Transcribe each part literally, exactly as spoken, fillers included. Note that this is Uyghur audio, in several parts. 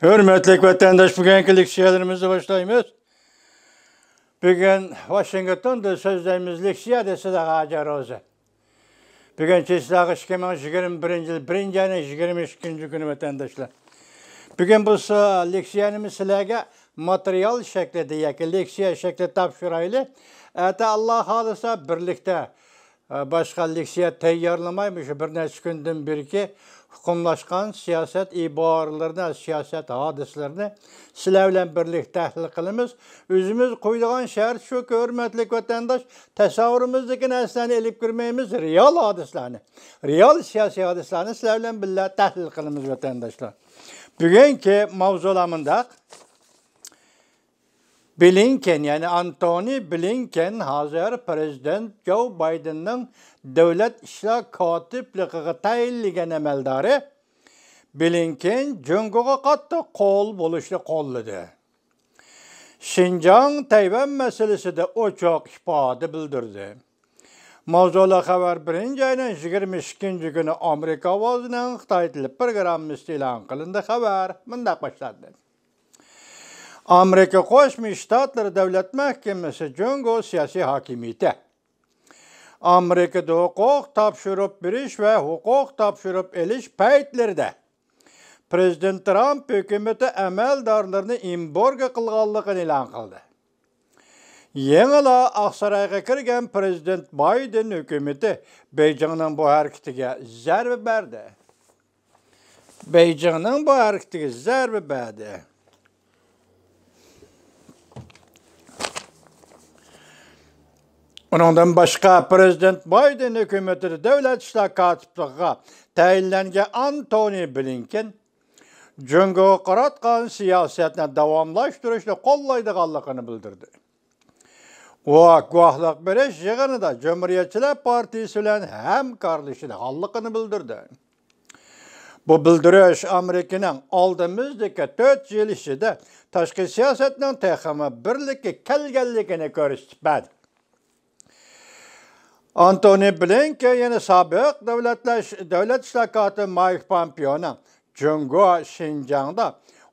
ھۆرمەتلىك ۋەتەنداش، بۈگۈنكى لېكسىيەلىرىمىزنى باشلايمىز. بۈگۈن ۋاشىنگتوندا سۆزلەيمىز، لېكسىيە دېسە ھاجى روزى. بۈگۈن چېسلاغ ئىككى مىڭ يىگىرمە بىرىنچى يىل بىرىنچى ئاينىڭ يىگىرمە ئىككىنچى كۈنى، ۋەتەنداشلار. بۈگۈن بۇ سا-، لېكسىيەنى سىلەرگە ماتېرىيال شەكلىدە ياكى لېكسىيە شەكلىدە تاپشۇرايلى. ئەتە ئاللا خالىسا بىرلىكتە، ئە، باشقا لېكسىيە تەييارلىماي، مۇشۇ بىر نەچچە كۈندىن بېرىكى ئۇقۇملاشقان سىياسەت ئىبارىلىرىنى، سىياسەت ھادىسىلىرىنى سىلەر بىلەن بىرلىكتە تەھلىل قىلىمىز. ئۆزىمىز قويىدىغان شەرت شۇكى، ھۆرمەتلىك ۋەتەنداش، تەسەۋۋۇرىمىزدىكى نەرسىلەرنى ئېلىپ كىرمەيمىز، رېئال ھادىسىلەرنى، رېئال سىياسىي ھادىسىلەرنى سىلەر بىلەن بىللە تەھلىل قىلىمىز، ۋەتەنداشلار. بۈگۈنكى ماۋزۇلار مۇنداق. بلىنكېن، يەنى ئانتونى بلىنكېن ھازىر پىرېزىدېنت جو بايدېننىڭ دۆلەت ئىشلار كاتىپلىقىغا تەيىنلىگەن ئەمەلدارى. بلىنكېن جۇڭگوغا قاتتىق قول بولۇشنى قوللىدى. شىنجاڭ، تەيۋەن مەسىلىسىدە ئوچۇق ئىپادە بىلدۈردى. ماۋزۇلۇق خەۋەر بىرىنچى ئاينىڭ يىگىرمە ئىككىنچى كۈنى ئامېرىكا ئاۋازىنىڭ خىتاي تىلى پروگراممىسىدا ئېلان قىلىندى. خەۋەر مۇنداق باشلاندى. ئامېرىكا قوشما شتاتلىرى دۆلەت مەھكىمىسى جۇڭگو سىياسىي ھاكىمىيىتى ئامېرىكىدا ھوقۇق تاپشۇرۇپ بېرىش ۋە ھوقۇق تاپشۇرۇپ ئېلىش پەيتلىرىدە پىرېزىدېنت ترامپ ھۆكۈمىتى ئەمەلدارلىرىنى ئېمبارگو قىلغانلىقىنى ئېلان قىلدى. يېڭىلا ئاقسارايغا كىرگەن پىرېزىدېنت بايدېن ھۆكۈمىتى بېيجىڭنىڭ بۇ ھەرىكىتىگە زەربە بەردى. بېيجىڭنىڭ بۇ ھەرىكىتىگە زەربە بەردى. ئۇنىڭدىن باشقا، پىرېزىدېنت بايدېن ھۆكۈمىتىدە دۆلەت ئىشلار كاتىپلىقىغا تەيىنلەنگەن ئانتونى بلىنكېن جۇڭگوغا قاراتقان سىياسەتنى داۋاملاشتۇرۇشنى قوللايدىغانلىقىنى بىلدۈردى. ئۇ گۇۋاھلىق بېرىش يىغىنىدا جۇمھۇرىيەتچىلەر پارتىيىسى بىلەن ھەمكارلىشىدىغانلىقىنى بىلدۈردى. بۇ بىلدۈرۈش ئامېرىكىنىڭ ئالدىمىزدىكى تۆت يىل ئىچىدە تاشقى سىياسەتنىڭ تېخىمۇ بىرلىككە كەلگەنلىكىنى كۆرسىتىپ بەردى. ئانتونى بلىنكېن يەنە سابىق دۆلەتلەش-، دۆلەت ئىشلار كاتىپى مايك پامپېئونىڭ جۇڭگو شىنجاڭدا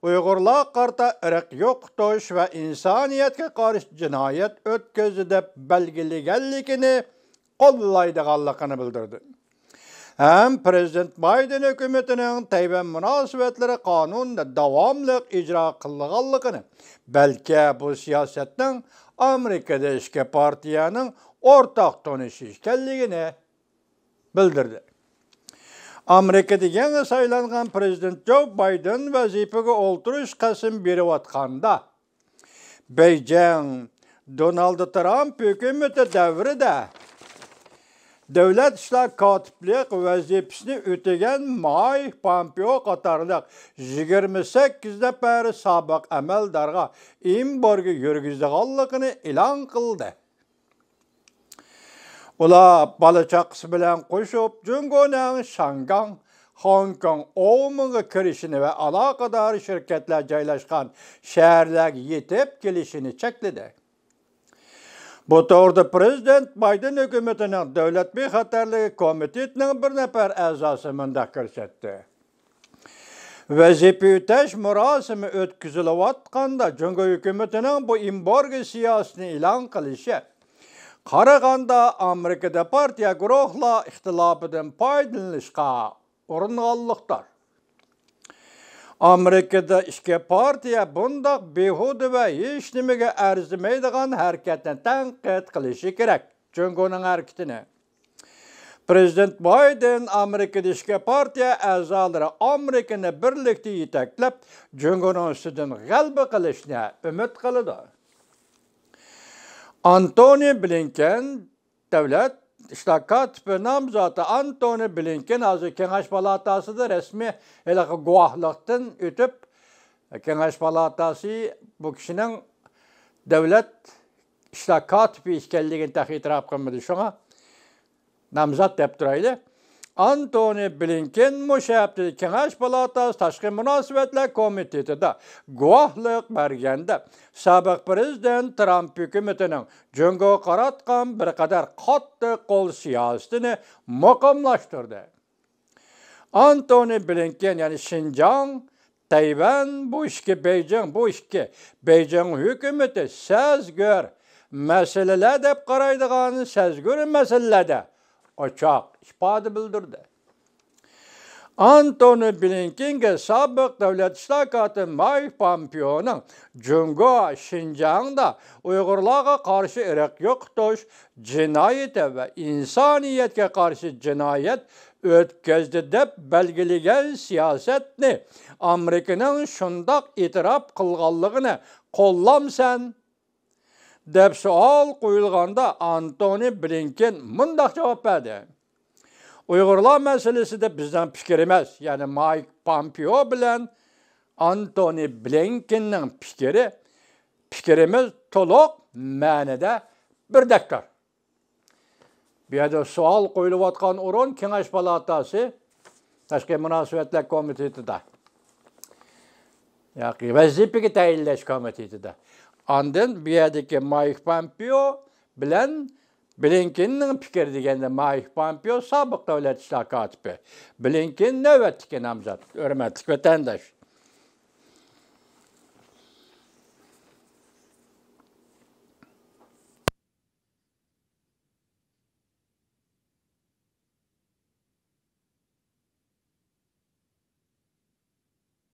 ئۇيغۇرلارغا قارىتا ئىرق يوقىتىش ۋە ئىنسانىيەتكە قارشى جىنايەت ئۆتكۈزدى دەپ بەلگىلىگەنلىكىنى قوللايدىغانلىقىنى بىلدۈردى. ھەم پىرېزىدېنت بايدېن ھۆكۈمىتىنىڭ تەيۋەن مۇناسىۋەتلىرى قانۇنىدا داۋاملىق ئىجرا قىلىنغانلىقىنى، بەلكى بۇ سىياسەتنىڭ ئامېرىكىدا ئىككى پارتىيەنىڭ ئورتاق تونۇشى ئىكەنلىكىنى بىلدۈردى. ئامېرىكىدا يېڭى سايلانغان پىرېزىدېنت جو بايدېن ۋەزىپىگە ئولتۇرۇش قەسىمى بېرىۋاتقاندا، بېيجىڭ دونالد ترامپ ھۆكۈمىتى دەۋرىدە دۆلەت ئىشلار كاتىپلىق ۋەزىپىسىنى ئۆتىگەن مايك پامپېئو قاتارلىق يىگىرمە سەككىز نەپەر سابىق ئەمەلدارغا ئېمبارگو يۈرگۈزىدىغانلىقىنى ئېلان قىلدى. ئۇلار بالا-چاقىسى بىلەن قوشۇپ جۇڭگونىڭ شاڭگاڭ، خوڭكوڭ ئاۋمېنغا كىرىشىنى ۋە ئالاقىدار شىركەتلەر جايلاشقان شەھەرلەرگە يېتىپ كېلىشىنى چەكلىدى. بۇ توغرىدا پىرېزىدېنت بايدېن ھۆكۈمىتىنىڭ دۆلەت بىخەتەرلىكى كومىتېتىنىڭ بىر نەپەر ئەزاسى مۇنداق كۆرسەتتى. ۋەزىپە ئۆتەش مۇراسىمى ئۆتكۈزۈلۈۋاتقاندا، جۇڭگو ھۆكۈمىتىنىڭ بۇ ئېمبارگو سىياسىتىنى ئېلان قىلىشى، قارىغاندا، ئامېرىكىدا پارتىيە گۇرۇھلار ئىختىلاپىدىن پايدىلىنىشقا ئۇرۇنغانلىقتۇر. ئامېرىكىدا ئىككى پارتىيە بۇنداق بىھۇدە ۋە ھېچنېمىگە ئەرزىمەيدىغان ھەرىكەتنى تەنقىد قىلىشى كېرەك. جۇڭگونىڭ ھەرىكىتىنى. پىرېزىدېنت بايدېن ئامېرىكىدا ئىككى پارتىيە ئەزالىرى ئامېرىكىنى بىرلىكتە يېتەكلەپ، جۇڭگونىڭ ئۈستىدىن غەلىبە قىلىشنى ئۈمىد قىلىدۇ. ئانتونى بلىنكېن، دۆلەت ئىشلار كاتىپى نامزاتى ئانتونى بلىنكېن ھازىر كېڭەش پالاتاسىدا رەسمىي ھېلىقى گۇۋاھلىقتىن ئۆتۈپ، كېڭەش پالاتاسى بۇ كىشىنىڭ دۆلەت ئىشلار كاتىپى ئىكەنلىكىنى تېخى ئېتىراپ قىلمىدى. شۇڭا نامزات دەپ تۇرايلى. ئانتونى بلىنكېن مۇشۇ ھەپتىدە كېڭەش پالاتاسى تاشقى مۇناسىۋەتلەر كومىتېتىدا گۇۋاھلىق بەرگەندە، سابىق پىرېزىدېنت ترامپ ھۆكۈمىتىنىڭ جۇڭگوغا قاراتقان بىر قەدەر قاتتىق قول سىياسىتىنى مۇقىملاشتۇردى. ئانتونى بلىنكېن، يەنى شىنجاڭ، تەيۋەن بۇ ئىككى بېيجىڭ، بۇ ئىككى بېيجىڭ ھۆكۈمىتى سەزگۈر مەسىلىلەر دەپ قارايدىغان سەزگۈر مەسىلىلەردە ئوچۇق ئىپادە بىلدۈردى. ئانتونى بلىنكېنگە سابىق دۆلەت ئىشلار كاتىپى مايك پامپېئونىڭ جۇڭگو شىنجاڭدا ئۇيغۇرلارغا قارشى ئىرق يوقىتىش جىنايىتى ۋە ئىنسانىيەتكە قارشى جىنايەت ئۆتكۈزدى دەپ بەلگىلىگەن سىياسەتنى ئامېرىكىنىڭ شۇنداق ئېتىراپ قىلغانلىقىنى قوللامسەن؟ دەپ سوئال قويۇلغاندا، ئانتونى بلىنكېن مۇنداق جاۋاب بەردى: ئۇيغۇرلار مەسىلىسىدە بىزنىڭ پىكرىمىز، يەنى مايك پامپېئو بىلەن ئانتونى بلىنكېننىڭ پىكرى، پىكرىمىز تولۇق مەنىدە بىردەكتۇر. بۇ يەردە سوئال قويۇلۇۋاتقان ئورۇن كېڭەش پالاتاسى تاشقى مۇناسىۋەتلەر كومىتېتىدا ياكى ۋەزىپىگە تەيىنلەش كومىتېتىدا. ئاندىن بۇ يەردىكى مايك پامپېئو بىلەن بلىنكېننىڭ پىكرى دېگەندە، مايك پامپېئو سابىق دۆلەت ئىشلار كاتىپى، بلىنكېن نۆۋەتتىكى نامزات. ھۆرمەتلىك ۋەتەنداش،